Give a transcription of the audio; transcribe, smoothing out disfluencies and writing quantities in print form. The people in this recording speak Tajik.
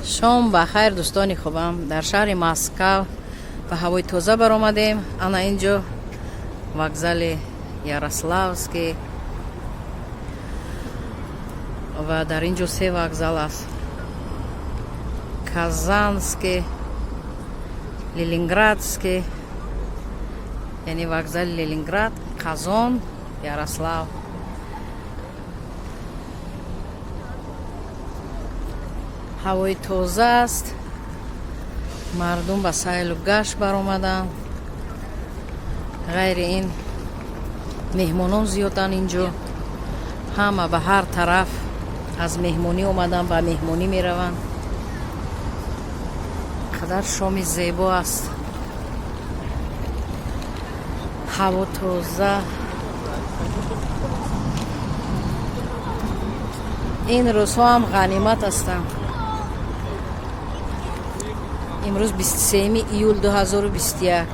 Шом ба хайр, дӯстони хубам. Дар шаҳри Москав ба ҳавои тоза баромадем. Ана ин ҷо вокзали Ярославский ва дар ин ҷо се вокзал аст: Казанский, Ленинградский, яъне вокзали Ленинград, Қазон, Ярослав. Ҳавои тоза аст, мардум ба сайлу гашт баромаданд. Ғайри ин, меҳмонон зиёданд инҷо. Ҳама ба ҳар тараф аз меҳмонӣ омаданд, ба меҳмонӣ мераванд. Қадар шоми зебо аст, ҳаво тоза. Ин рӯзҳо ҳам ғанимат ҳастанд. Имрӯз 23 июл 2021.